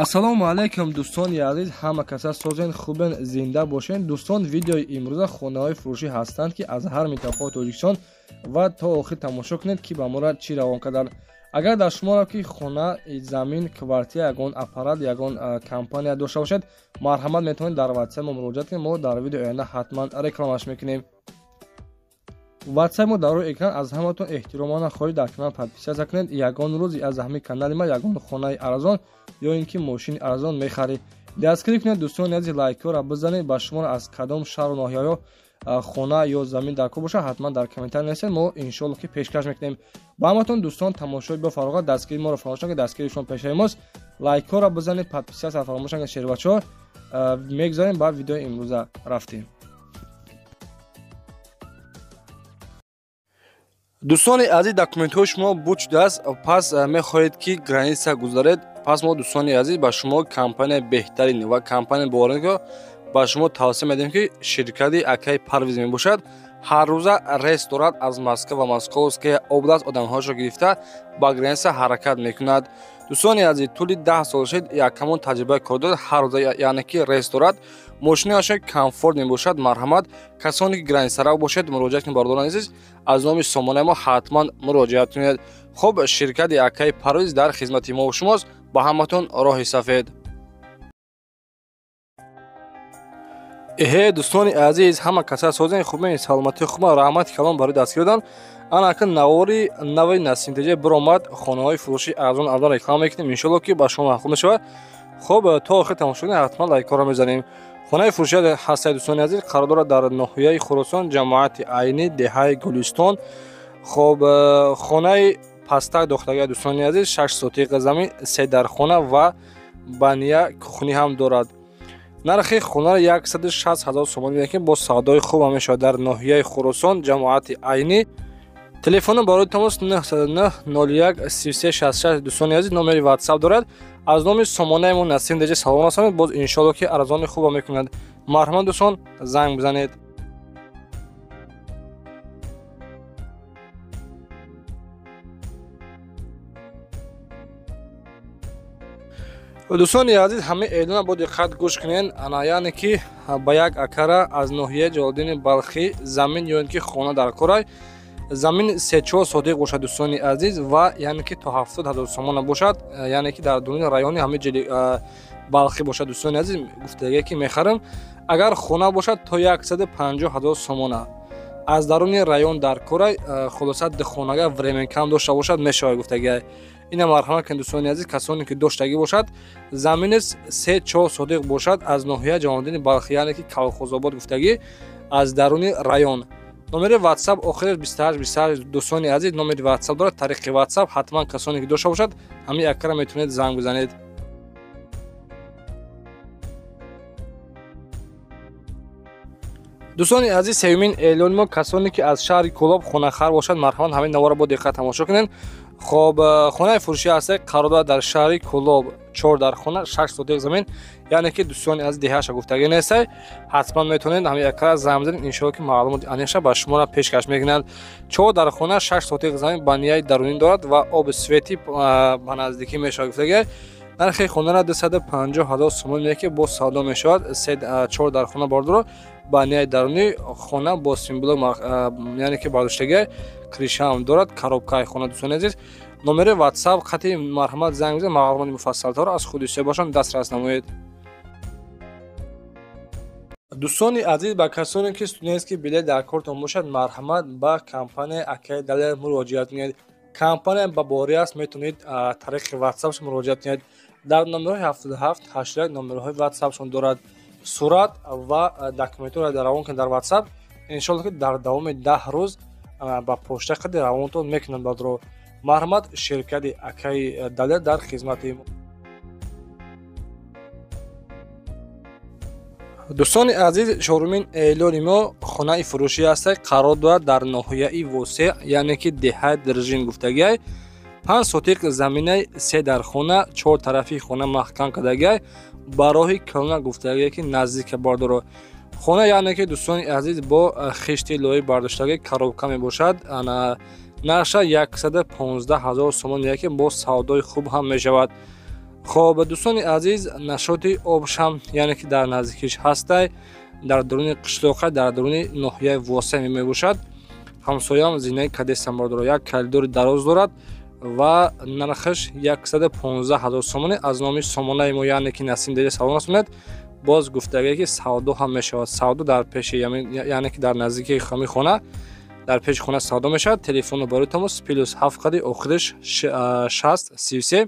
Ассалому алайкум дӯстони азиз, ҳама каса созен, хубен, зинда бошен. Дӯстон, видеои имрӯза хонаҳои фурӯшӣ ҳастанд, ки аз ҳар минтақаи Тоҷикистон ва то охир тамошо кунед, ки ба мора чӣ равон карданд. Агар дар шуморо ки хона, замин, квартира, ягон аппарат, ягон компания дошта бошед, марҳамат, метавонед дар WhatsApp мо муроҷиат кунед. Мо дар видеои оянда ҳатман рекламаш мекунем. WhatsApp мо дар рӯи экран. Аз ҳаматон эҳтиромона хоҳиш, дар канал подписаться кунед. Ягон рӯз аз ҳамин канали ма ягон хонаи арзон ё ин ки мошини арзон мехаред. Дастгирӣ кунед, дӯстони азиз, лайкҳоро бизанед. Ба шуморо аз кадом шаҳру ноҳияҳо хона ё замин дар кор бошад, ҳатман дар комментарий нависед, мо иншоалло ки пешкаш мекунем. Ба ҳаматон, дӯстон, тамошои бо фароғат, дастгирии моро фаромӯш накунед, дастгирии шумо пешаи мост. Лайкҳоро бизанед, подписаться фаромӯш накунед, шербачаҳо. Мегузарем ба видеои имрӯза, рафтем. Дӯстони азиз, документҳои шумо буд шудааст, пас мехоҳед ки граница гузаред. Пас мо, дӯстони азиз, ба шумо компания беҳтарин ва компания боварӣ ба шумо тавсия медиҳем, ки ширкати акаи Парвиз мебошад. Ҳар рӯза рейс дорад аз Москва ва Московская область, одамҳоашро гирифта ба граница ҳаракат мекунад. Дӯстони азиз, тӯли 10 сол шуд, якамон таҷрибаи кор дорад. Ҳар рӯза, яъне ки рейс дорад, мошинаашо комфорт мебошад. Марҳамат, касоне ки границарав бошед, муроҷиат кунед. Бародарони азиз, аз номи сомонаи мо ҳатман муроҷиат кунед. Хуб, ширкати акаи Парвиз дар хизмати мо шумост. Ба ҳаматон роҳи сафед. Эҳе, дӯстони азиз, ҳама каса созен, хубен, саломатии хуба. Раҳмати калон барои дастгир додан. Ана акн навори нави Насимтеҷа биромад, хонаҳои фурӯши арзон арзон реклама мекунем. Иншоалло ки ба шумо маъқул мешавад. Хуб, то охир тамошо кунед, ҳатман лайкҳоро мезанем. Хонаи фурӯшӣ ҳастаи, дӯстони азиз, қарор дорад дар ноҳияи Хуросон, ҷамоати Айнӣ, деҳаи Гулистон. Хуб, хонаи пастак дохтага, дӯстони азиз, 6 сотиқа замин, се дархона ва баня, кухня ҳам дорад. Нархи хонаро 160 000 сомонӣ мекунем, бо савдои хуб ҳам мешавад. Дар ноҳияи Хуросон, ҷамоати Айнӣ. Телефоно барои тамос 909 01 33 66. Дӯстони азиз, номери WhatsApp дорад. Аз номи сомонаи мо Насим Деҷа салом расонед, боз иншоалло ки арзони хуба мекунад. Марҳамат, дӯстон, занг бизанед. Дӯстони азиз, ҳамаи эълона бо диққат гӯш кунед. Ана, яъне ки ба як акара аз ноҳияи Ҷалолиддини Балхӣ замин ё ин ки хона дар корай. Замин 3-4 сотиқ бошад, дӯстони азиз, ва яъне ки то 70 000 сомона бошад, яъне ки дар дуруни райони ҳамаи Балхӣ бошад. Дӯстони азиз, гуфтагие ки мехарам. Агар хона бошад, то 150 000 сомона, аз даруни район дар корай. Хулоса, духонага временка м дошта бошад, мешавад, гуфтагиай. Ина марҳамат кунед, дӯстони азиз, касоне ки доштагӣ бошад, заминес 3-4 сотиқ бошад, аз ноҳияи Ҷалолиддини Балхӣ, яъне ки Калхозобод гуфтагӣ, аз даруни район. Номери WhatsApp охираш 28 28. Дӯстони азиз, номери WhatsApp дорад. Тариқи WhatsApp ҳатман касоне ки дошта бошад, ҳамин акара метавонед занг бизанед. Дӯстони азиз, сеюмин эълони мо: касоне ки аз шаҳри Кӯлоб хонахар бошад, марҳамат, ҳамин наворро бо диққат тамошо кунед. Хоб, хонаи фурӯшӣ ҳаста, қарор дорад дар шаҳри Кӯлоб, чор дархона, 6 сотиқ замин. Яъне ки, дӯстони азиз, деҳаша гуфтагӣ нестай. Ҳатман метавонед ҳамин якара занг бизанед, иншоалло ки маълумоти аниқша ба шуморо пешкаш мекунанд. Чор дархона, 6 сотиқ замин, баняи дарунӣ дорад ва оби свет и ба наздикӣ мешавад, гуфтагӣ. Нархи хонаро 250 000 сомонӣ меки, боз савдо мешавад. Се, чор дархона бордоро, баняи дарунӣ, хона бо симблок, яъне ки бардоштагӣ, крыша ам дорад, коробкаи хона. Дӯстони азиз, номери WhatsApp хати, марҳамат, занг бизанед, маълумоти муфассалтарро аз худи бошанд дастрас намоед. Дӯстони азиз, ба касоне ки студентский билет дар кортон бошад, марҳамат, ба компанияи акаи Далер муроҷиат кунед. Компания ба борӣ аст, метавонед тариқи WhatsAppш муроҷиат кунед. Дар номерҳои 77 81 номерҳои WhatsAppшон дорад. Сурат ва документҳоро равон кунед дар WhatsApp, иншоалло ки дар давоми 10 рӯз ба почта қади равонтон мекунанд бадро. Марҳамат, ширкати акаи Далер дар хизмати. Дӯстони азиз, чорумин эълони мо хонаи фурӯшӣ ҳаста, қарор дорад дар ноҳияи Восеъ, яъне ки деҳаи Држин гуфтагиай. 5 сотиқ заминаи, се дархона, чор тарафи хона маҳкам кардагиай, ба роҳи калона гуфтагие ки наздика бардоро. Хона, яъне ки, дӯстони азиз, бо хишти лои бардоштагӣ, коробка мебошад. Нархша 115 000 сомон, яке бо савдои хуб ҳам мешавад. Хоб, дӯстони азиз, нашоти обшам яъне ки дар наздикиш ҳастай, дар дуруни қишлоқа, дар дуруни ноҳияи Восе мебошад. Ҳамсоям зинаи кадестан бардоро, як коридори дароз дорад ва нархаш 115 000 сомонӣ. Аз номи сомонаи мо, яъне ки Насим Деҷа салом расонед. Боз гуфтагие ки савдо ҳам мешавад. Савдо дар пеши, яъне ки дар наздикии хами хона, дар пеши хона савдо мешавад. Телефону барои тамос +7 қади охириш 60 33.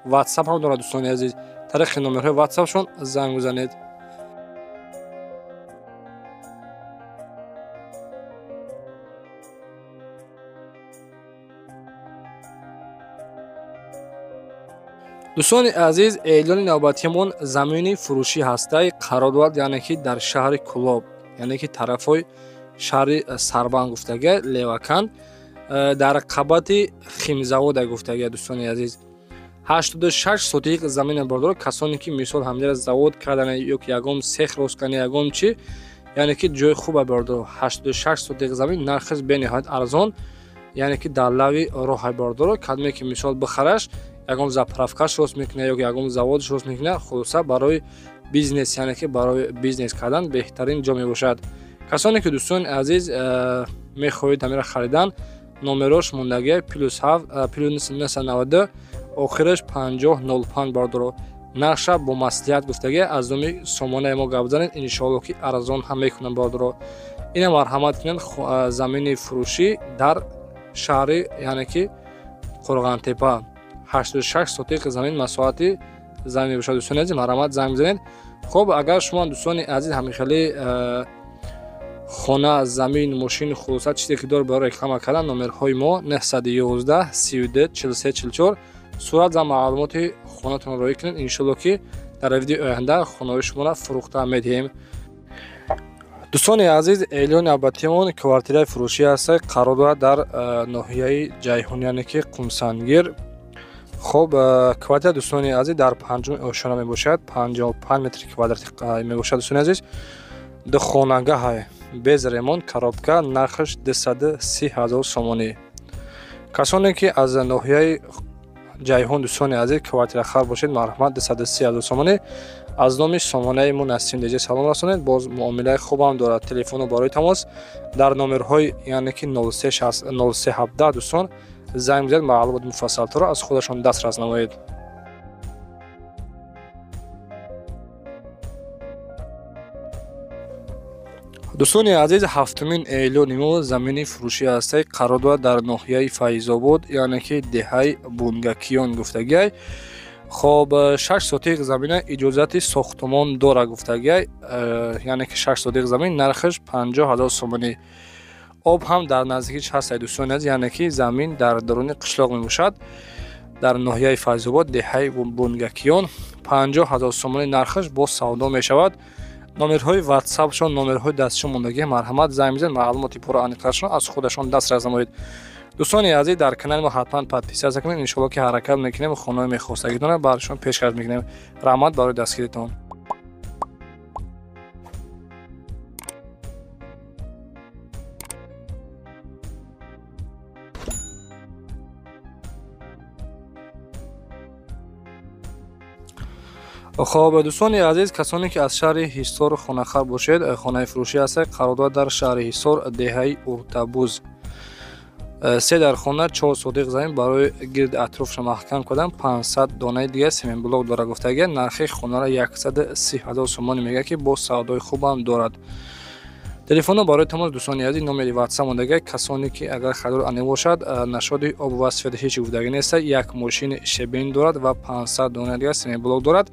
WhatsApp ҳам дорад дӯстони азиз. Тариқи номерҳои WhatsAppшон занг бизанед. Дӯстони азиз, эълони навбатиамон замини фурӯшӣ ҳастай, қарор дорад яъне ки дар шаҳри Кулоб, яъне ки тарафҳои шаҳри Сарбанд гуфтага, Левакан, дар қабати химзавода гуфтага. Дӯстони азиз, 86 сотиқ замина бардор. Касоне ки мисол ҳамдира завод кардана ё ки ягон сех рост кардана, ягон чи, яъне ки ҷои хуба бардор. 86 сотиқ замин, нархаш бениҳоят арзон, яъне ки дар лави роҳа бардор. Кадме ки мисол бихараш, ягон заправкаш рост мекунад ё ягон заводш рост мекунад, хулоса барои бизнес, яъне ки барои бизнес кардан беҳтарин ҷо мебошад. Касоне ки дӯстони азиз мехоҳед ҳамира харидан, номерош мондагия +7 +992 охираш 50 05 бардоро. Нархша бо маслиҳат гуфтагия, аз номи сомонаи мо гап занед, иншоалло ки арзон ҳам мекунам бардоро. Ина марҳамат кунед, замини фурӯшӣ дар шаҳри, яъне ки Қурғонтепа, 86 сотиқ замин, масоҳати замин мебошад. Дӯстони азиз, марҳамат занг бизанед. Хоб, агар шумо дӯстони азиз ҳамихели хона, замин, мошин, хулоса чизе ки дор барои реклама кардан, номерҳои мо 911 32 43 44, сурат ва маълумоти хонатонро роӣ кунед. Иншоалло ки дар видеои оянда хонаҳои шуморо фурӯхта медиҳем. Дӯстони азиз, эълони навбатиамон квартираи фурӯшӣ ҳаст, қарор дорад дар ноҳияи Ҷайҳун, яъне ки Қумсангир. Хоб, квартира дӯстони азиз дар панҷуми ошёна мебошад, 55 метри квадрати мебошад. Дӯстони азиз, духонагаҳ без ремонт, коробка, нархаш 230 000 сомонӣ. Касоне ки аз ноҳияи Ҷайҳун дӯстони азиз квартирахар бошед, марҳамат, 230 000 сомонӣ. Аз номи сомонаи мо Насим Деҷа салом расонед. Боз муомилаи хубам дорад. Телефону барои тамос дар номерҳои, яъне ки 03 03 17 дӯстон занг бизанед, маълумоти муфассалтарро аз худашон дастрас намоед. Дӯстони азиз, ҳафтумин эълони мо замини фурӯшӣ ҳастай, қарор дорад дар ноҳияи Файзобод, яъне ки деҳаи Бунгакиён гуфтагиай. Хоб, 6 сотиқ замина, иҷозати сохтумон дора гуфтагиай, яъне ки 6 сотиқ замин, нархаш 50 000 сомонӣ. Об ҳам дар наздикиш ҳастай дӯстони азиз, яъне ки замин дар даруни қишлоқ мебошад, дар ноҳияи Файзобод, деҳаи Бунгакиён, 50 000 сомонӣ нархаш, боз савдо мешавад. Номерҳои ватсапшон, номерҳои дастшон мондагӣ, марҳамат занг бизанед, маълумоти пурра аниқтаршон аз худашон дастрас намоед. Дӯстони азиз, дар канали мо ҳатман подписаться кунед. Иншоалло ки ҳаракат мекунем, хонаҳои мехостагитонро баршон пешкаш мекунем. Раҳмат барои дастгиритон. Хоб, дӯстони азиз, касоне ки аз шаҳри Ҳисор хонахар бошед, хонаи фурӯшӣ ҳастад, қарор дорад дар шаҳри Ҳисор, деҳаи Уртабуз. 3 дар хона, 4 сотиқ замин, барои гирди атрофша маҳкам кардан 500 донаи дига сементблок дорад гуфтагия. Нархи хонаро 130 000 сомонӣ мегӯяд, ки боз савдои хубам дорад. Телефонро барои тамос дӯстони азиз номери ватсап мондагия. Касоне ки агар харидор ане бошад, нашоди об ва свет ҳеҷ гуфтагӣ нест, як мошини шебен дорад ва 500 дона дига сементблок дорад.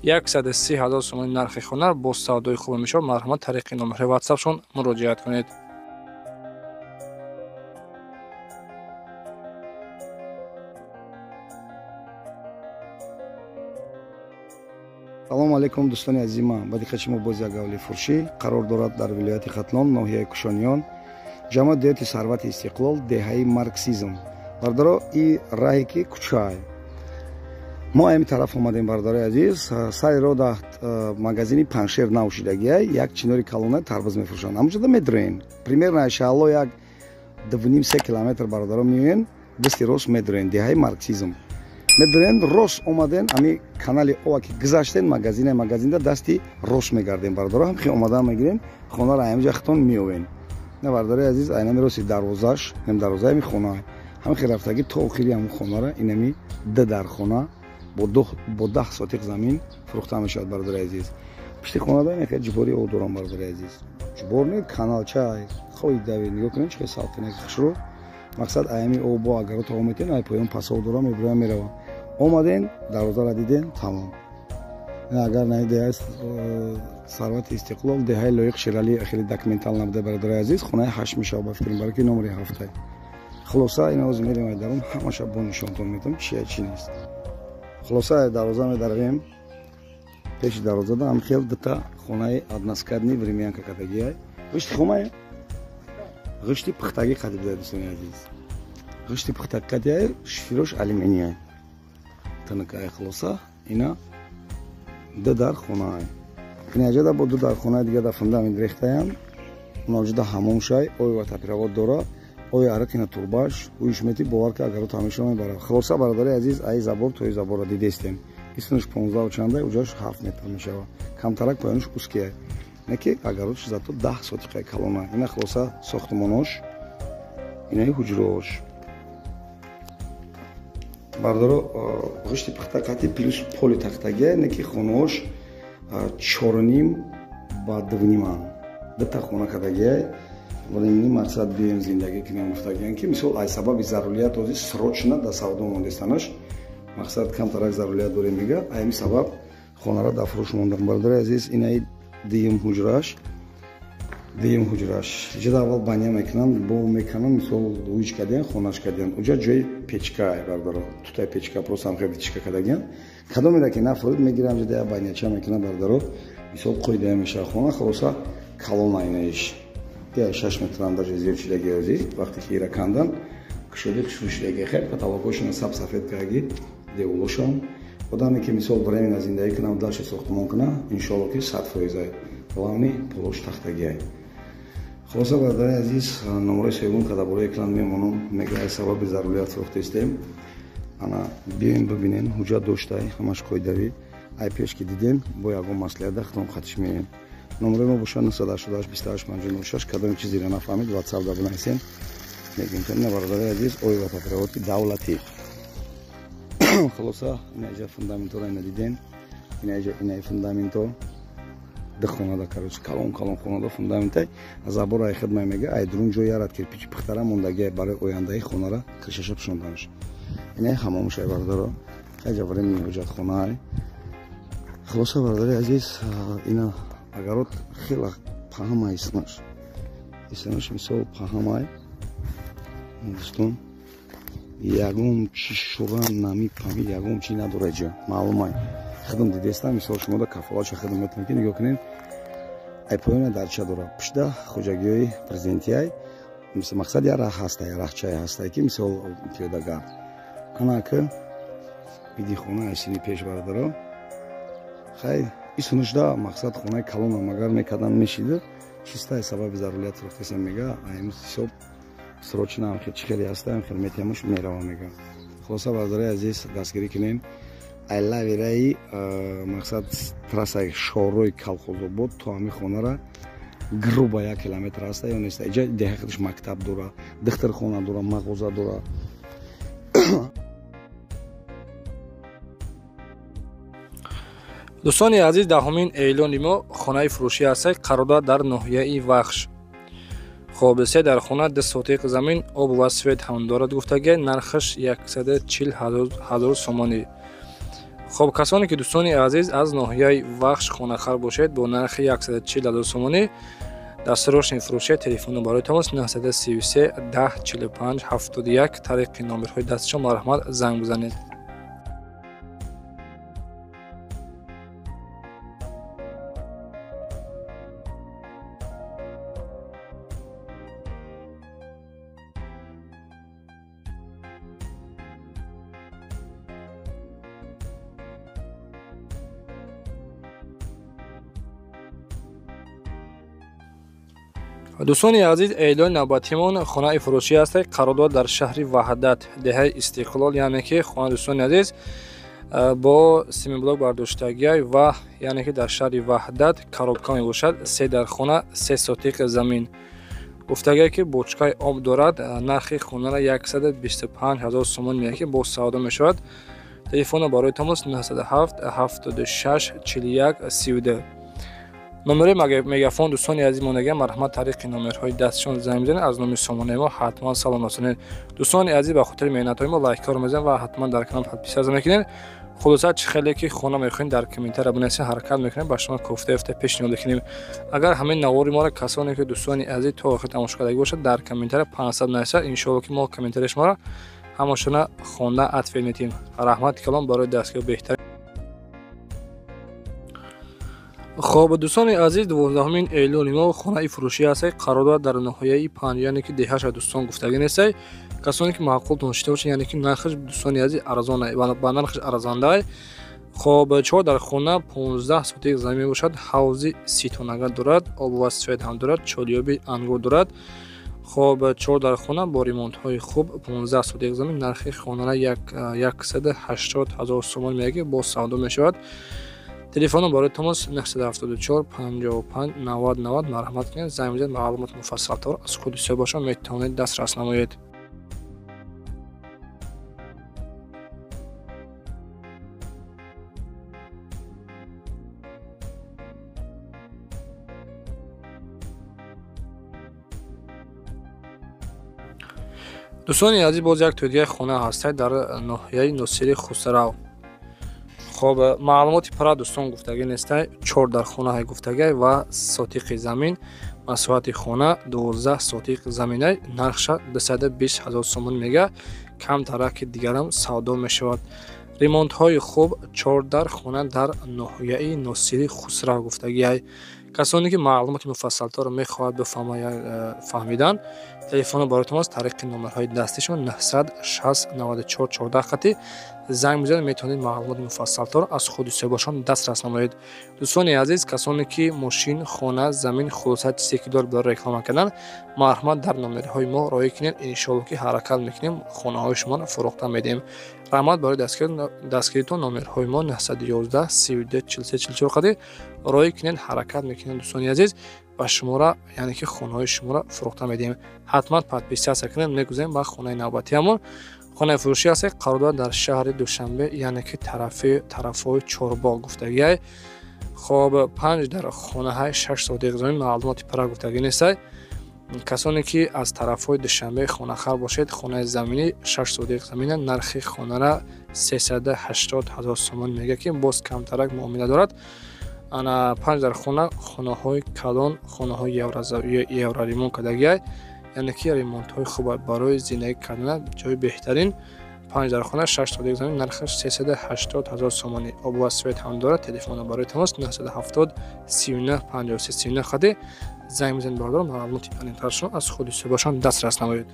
130 000 сомонӣ нархи хона, боз савдои хуб мешавад. Марҳамат, тариқи номерҳои ватсапшон муроҷиат кунед. Салому алайкум, дӯстони азизима. Ба диққати шумо боз як ҳавлии фурӯшӣ қарор дорад дар вилояти Хатлон, ноҳияи Кушониён, ҷамоати деҳоти Сарвати Истиқлол, деҳаи Марксизм. Бардаро, и раҳе ки кӯчае, мо ами тараф омадем. Бардарои азиз, сари роҳ да магазини Паншер нав шидагия, як чинори калона тарбуз мефурӯшанд, ҳамонҷода медроен. Примерно иншаалло як 2,5-3 километр, бародаро, меоен, дасти рост медроен, деҳаи Марксизм. Медорен рост омаден, ами канали ова ки гузаштен, магазина, магазинда дасти рост мегардем бародаро, ҳам хи омадан мегирем, хонаро ҳаминҷа хитон меовен. На бародари азиз, айнами рости дарвозаш, нем дарвозаи ми хона. Ҳам хи рафтагӣ то охири ҳамун хонара, инами д дар хона бо 10 сотиқ замин фурӯхта мешавад бародари азиз. Пишти хонада ин хел ҷибори об дорам бародари азиз. Ҷибор не, каналча, хоҳи дави нигоҳ кунед, чӣ хел салқинаки хушрӯ. Мақсад аями об бо агарот омеден, ай поён пасов дорам, мебурам меравам. Омаден, дарвозаро диден, тамом. Агар на деҳаи Сарвати Истиқлол, деҳаи Лоиқ Шералӣ хеле документал набуда бародари азиз, хонаи 8 мешавад ба фикрам, барои ки номери 7. Хулоса ин ҳозир мерем ай дарун, ҳамаша бо нишонтон метам, чия чи нест. Хулоса дарвоза медаравем. Пеши дарвозада ҳам хел дута хонаи односкатный времянка кадагиай. Ғишти хомае? Ғишти пухтагӣ қадиб да дӯстони азиз. Ғишти пухтагӣ қадиай, шифирош алюминиай. Тыныкай. Хулоса ина ду дар хонаай. Ина ҷада бо ду дар хонаи дига да фундамент рехтаян. Унаҷода ҳамом шай, ой ва тапиравод дора, ой арық ина турбаш, уиш мети бовар ки агарот ҳамеша мебарад. Хулоса бародари азиз, ай забор тои заборро дидестем. Исмаш 15 чандай, уҷаш 7 метр мешавад. Камтарак поёнаш узкиай. Не ки агаротш зато 10 сотиқаи калона. Ина хулоса сохтмонош, инаи ҳуҷрош. Бародаро, ғишти пухта қати плюс поли тахтагия, не ки хонаош 4.5 ба 2.5-ан. Дута хона кадагия. Вале ини мақсад биёем зиндагӣ кунем гуфтагиян ки мисол ай сабаби зарурият ози срочно да савдо мондестанаш. Мақсад камтарак зарурият дорем мега, ай ҳамин сабаб хонара дар фурӯш мондан. Бародари азиз, инаи дуюм ҳуҷраш, дуюм ҳуҷраш. Ҷада аввал баня мекунанд, бо мекунанд, мисол уич кардиян, хонаш кардиян. Уҷа ҷои печка ай бародаро, тутай печка, просто ҳам хел витишка кардагиян. Кадомеда ки нафурид мегирам, ҷада я баняча мекунанд бародаро. Мисол қоидая мешавад хона, хулоса калона инаиш. Я 6 метрам даже зиёд шидаги ози, вақте ки ира кандан, кушоди хушрӯ шидаги. Хел потолокошона саб сафед кардаги, деволошон. Одаме ки мисол временно зиндагӣ кунам, дальше сохтмон куна, иншоалло ки 100% ай. Главный полош тахтагиай. Хулоса бародари азиз, номерои севум ка дар болои экран мемонам, мега ай сабаби зарурият фурӯхтаистем. Ана биёем бибинем, ҳуҷҷат доштай, ҳамаш қоидавӣ. Ай пеш ки дидем, бо ягон маслиҳат дахтон хатиш меем. Номерои мо бошад 988 28 56. Кадоме чизеро нафаҳмед, WhatsApp да бинависем. Мегӯем ка ина бародари азиз, ой ва патриоти давлатӣ. Хулоса ина иҷа фундаментора ина дидем, ина иҷа инаи фундаменто ду хонада, короче, калон калон хонада фундаментай. Забора ай хидмай мега, ай дурун ҷой ярад кирпичи пухтара мондагиай барои ояндаи хонара крышаша пӯшонданаш. Инаи ҳамомушай бародаро, хайҷа времени ҳоҷатхонаай. Хулоса бародари азиз, ина агарот хела паҳамай исмаш. Исмаш мисол паҳамай. Дӯстон, ягон чи шура нами пами, ягон чи надора ҷа, маълумай. Хидм дидестам, мисол шумо да кафолатша хидм метавонед ки нигоҳ кунед. Ай поёна дарча дора, пушта хоҷагиҳои президентиай. Мисол мақсад я раҳ ҳастай, раҳчае ҳастай ки мисол пиёдагард. Ана ки биди хона айсини пеш бародаро. Хай исунушда мақсад хонаи калонам агар мекардан мешида, чистай сабаби зарурият фурӯхтесем мега, ай ҳисоб срочно ҳам чӣ хеле ҳастам, хел метиҳамаш меравам мега. Хулоса бародари азиз, дастгирӣ кунем. Ай лави раи мақсад трассаи шоррои Колхозобод то ҳамин хонара грубо 1 километр ҳаста ё нест. Иҷа деҳа худаш мактаб дора, духтархона дора, мағоза дора. Дӯстони азиз, даҳумин эълони мо хонаи фурӯшӣ ҳастад, қарор дорад дар ноҳияи Вахш. Хоб, се дар хона, 2 сотиқ замин, об ва свет ҳам дорад гуфтагия, нархаш 140 ҳазор сомонӣ. Хоб, касоне ки дӯстони азиз аз ноҳияи Вахш хонахар бошед, бо нархи 140 ҳазор сомонӣ дастрошни фурӯшия, телефону барои тамос 933 10 45 71 тариқи номерҳои дастишон марҳамат занг бизанед. Дӯстони азиз, эълони навбатимон хонаи фурӯшӣ аст, қарор дорад дар шаҳри Ваҳдат, деҳаи Истиқлол, яъне ки хона дӯстони азиз бо семиблок бардоштагиай ва яъне ки дар шаҳри Ваҳдат коробка мебошад, 3 дар хона, 3 сотиқ замин. Гуфтагие ки бочкаи об дорад, нархи хонаро 125 000 сомон меяд ки боз савдо мешавад. Телефонро барои тамос 907 76 41 32. Номери мегафон дӯстони азиз мондагиам, марҳамат тариқи номерҳои дастшон занг бизанед, аз номи сомонаи мо ҳатман салом расонед. Дӯстони азиз, ба хотири меҳнатҳои мо лайкҳоро мезанед ва ҳатман дар канал подписаться мекунед. Хулоса, чӣ хеле ки хона мехоҳед дар комментария бинависед, ҳаракат мекунем ба шумо кофта ёфта пешниҳод мекунем. Агар ҳамин навори моро касоне ки дӯстони азиз то охир тамошо кардагӣ бошад, дар комментария 500 нависад, иншоалло ки мо комментарияи шуморо ҳамашона хонда ответ метиҳем. Раҳмати калом барои дастгирии беҳтарин. Хоб дӯстони азиз, 12-умин эълони мо хонаи фурӯшӣ аст, қарор дорад дар ноҳияи Панҷ, яъне ки деҳаша дӯстон гуфтагӣ нестай. Касоне ки маъқултон шида бошад, яъне ки нархаш дӯстони азиз арзон, ба нархаш арзандай. Хоб 4 дар хона, 15 сотик замин мебошад, ҳавзи ситонага дорад, об ва свет ҳам дорад, чолиёби ангур дорад. Хоб 4 дар хона бо ремонтҳои хуб, 15 сотик замин, нархи хонара 180 000 сомон меяд ки боз савдо мешавад. Телефонро барои тамос 974 55 90 90, марҳамат кунед, занг бизанед, маълумоти муфассалтар аз худи соҳибашон метавонед дастрас намоед. Дӯстони азиз, боз як тои дигари хона ҳастад дар ноҳияи Носири Хусрав. Хоб маълумоти пара дӯстон гуфтагӣ нестай, 4 дар хонаҳои гуфтагӣ ва сотиқи замин, масоҳати хона 12 сотиқ заминай, нархша 220 000 сомон мега, камтараки дигарам савдо мешавад. Ремонтҳои хуб, 4 дар хона дар ноҳияи Носири Хусрав гуфтагиай. Касоне ки маълумоти муфассалтарро мехоҳад фаҳмидан, телефонро барои тамос тариқи номерҳои дастишон 960 94 14 хати занг бизанед, метавонед маълумоти муфассалтарро аз худи соҳибашон дастрас намоед. Дӯстони азиз, касоне ки мошин, хона, замин, хулоса чизе ки дорад барои реклама кардан, марҳамат дар номерҳои мо роҳӣ кунед, иншоалло ки ҳаракат мекунем, хонаҳои шуморо фурӯхта медиҳем. Раҳмат барои дастгиритон. Номерҳои мо 911 32 43 44 хати роҳӣ кунед, ҳаракат мекунем дӯстони азиз, ба шуморо, яъне ки хонаҳои шуморо фурӯхта медиҳем. Ҳатман подписаться кунед. Мегузарем ба хонаи навбатиамон. Хонаи фурӯшӣ аст, қарор дорад дар шаҳри Душанбе, яъне ки тарафҳои Чорбоғ гуфтагиай. Хоб 5 дар хонаҳои 6 сотиқ замин, маълумоти пара гуфтагӣ нестай. Касоне ки аз тарафҳои Душанбе хонахар бошед, хонаи заминӣ 6 сотиқ замина, нархи хонара 380 000 сомон мега ки боз камтарак муомила дорад. Ана 5 дар хона, хонаҳои калон, хонаҳои евроремонт кардагиай, яъне ки ремонтҳои хуб барои зиндагӣ кардан ҷои беҳтарин. 5 дар хона, 6 сотик замин, нархаш 380 000 сомонӣ, об ва свет ҳам дорад. Телефонро барои тамос 970 39 53 39 хати занг бизанед, бародарон, маълумоти аниқтаршон аз худи соҳибашон дастрас намоед.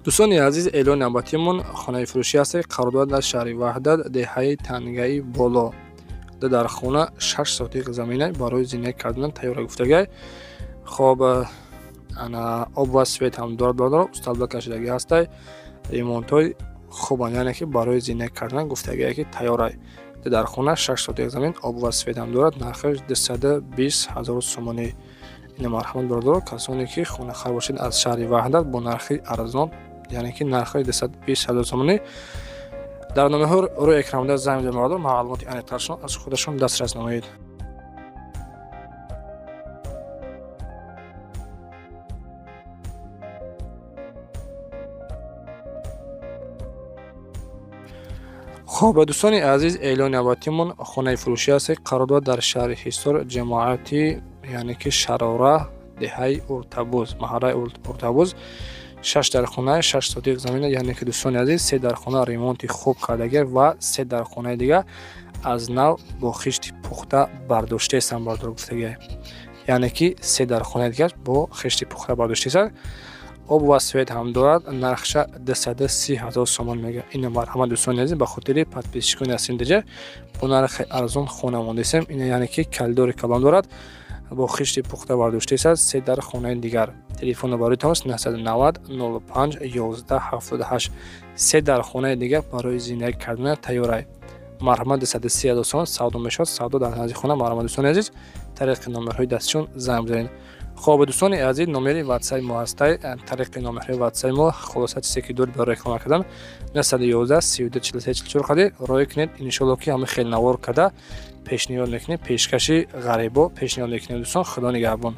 Дӯстони азиз, эълони навбатиамон хонаи фурӯшӣ аст, қарор дорад дар шаҳри Ваҳдат, деҳаи Тангаи Боло. Дар хона 6 сотиқ замина барои зиндагӣ кардан тайёра гуфтагиай. Хоб ана об ва свет ҳам дорад бародарон, усталба кашидагӣ ҳастай, ремонтҳои хубанд, яъне ки барои зиндагӣ кардан гуфтагиай ки тайёрай. Дар хона 6 сотиқ замин, об ва свет ҳам дорад, нархаш 220 000 сомонӣ. Ина марҳамат бародарон, касоне ки хонахар бошед аз шаҳри Ваҳдат бо нархи арзон, яъне ки нархи 220 000 сомонӣ, дар номерҳо рӯи экранда занг бизанед бародарон, маълумоти аниқтаршон аз худашон дастрас намоед. Хоб дӯстони азиз, эълони навбатимон хонаи фурӯшӣ аст, қарор дорад дар шаҳри Ҳисор, ҷамоати яъне ки Шарора, деҳаи Уртабуз, маҳаллаи Уртабуз. 6 дар хона, 6 сотиқ замина, яъне ки дӯстони азиз 3 дар хона ремонти хуб кардагӣ ва 3 дар хонаи дигар аз нав бо хишти пухта бардоштаестанд бардор гуфтагӣ. Яъне ки се дар хонаи дигар бо хишти пухта бардоштисад. Об ва свет ҳам дорад. Нархша 230 ҳазор сомон мега. Ина марҳамат, дӯстони азиз, ба хотири подписчикони Ясин ТЖ бо нархи арзон хона мондесем. Ина, яъне ки коридори калон дорад, бо хишти пухта бардоштисад, се дар хонаи дигар. Телефоно барои тамос 990 05 11 78. Се дар хонаи дигар барои зиндагӣ кардана тайёрай. Марҳамат, 230 ҳазор сомон савдо мешавад. Савдо дар назди хона. Марҳамат, дӯстони азиз, тариқи номерҳои дастишон занг бизанед. Хоб, дӯстони азиз, номери ватсаи мо ҳастай. Тариқи номерҳои ватсаи мо хулоса чизе ки доред барои реклама кардан, 911 32 43 44 қади роя кунед. Иншоалло, ки ҳама хел навор карда пешниҳод мекунем, пешкаши ғарибо пешниҳод мекунем. Дӯстон, худо нигаҳбон.